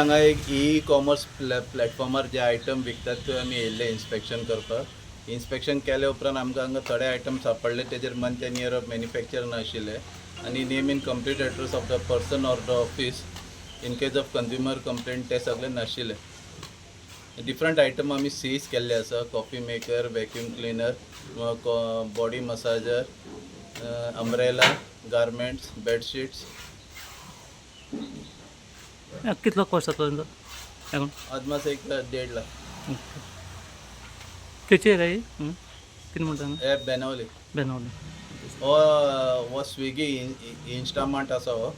हांगा एक e commerce प्लॅटफॉर्मार जे item विकतात ते आमी येयल्ले इन्स्पेक्शन करपाक. इन्स्पेक्शन केले उपरांत आमकां हांगा थोडे आयटम सापडले, तेजेर month and year of manufacture नाशिल्ले आनी name and complete address of the person or the office in case of consumer complaint ते सगळे नाशिल्ले. डिफरंट आयटम आमी सीज केल्ले आसा: coffee maker, vacuum cleaner, body massager, umbrella, garments, bedsheets. कितलो cost जातलो तेंचो हें? अदमास एक 1.5 लाख. खंयची एरिया ही? कितें म्हणटा हांगा? हे बेनावली. बेनावली. हो हो स्विगी इन्स्टामार्ट आसा. हो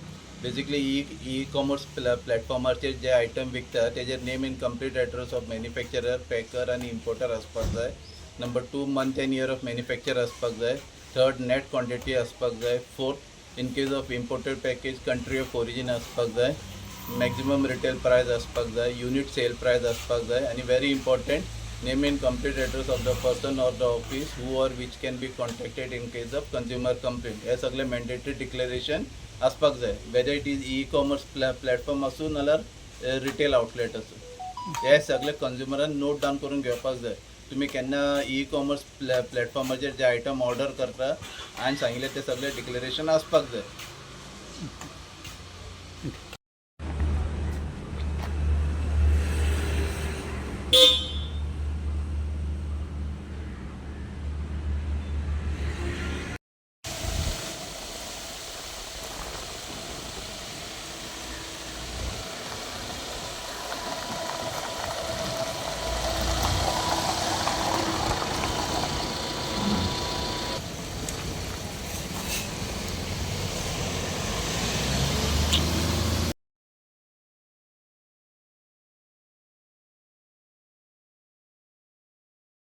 बेसिकली ई ई कॉमर्स प्लॅटफॉर्माचेर जे आयटम विकता तेजेर name and complete address of manufacturer, packer आनी इम्पोर्टर आसपाक जाय. Number two, month and year of manufacture आसपाक जाय. थर्ड, नेट क्वॉन्टिटी आसपाक जाय. Fourth, in case of imported package, country of origin आसपाक जाय. मॅक्झिमम रिटेल प्रायस आसपाक जाय. युनीट सेल प्रायस आसपाक जाय. आनी very important, name and complete address of the person or the office who or which can be contacted in case of consumer complaint. हे सगळे mandatory declaration आसपाक जाय, whether it is e-commerce platform आसूं नाल्यार retail outlet आसूं. हे सगळे कंज्युमरान note down करून घेवपाक जाय. तुमी केन्ना ई कॉमर्स प्लॅटफॉर्माचेर जे आयटम ऑर्डर करता आनी सांगिल्ले ते सगळे डिक्लेरेशन आसपाक जाय.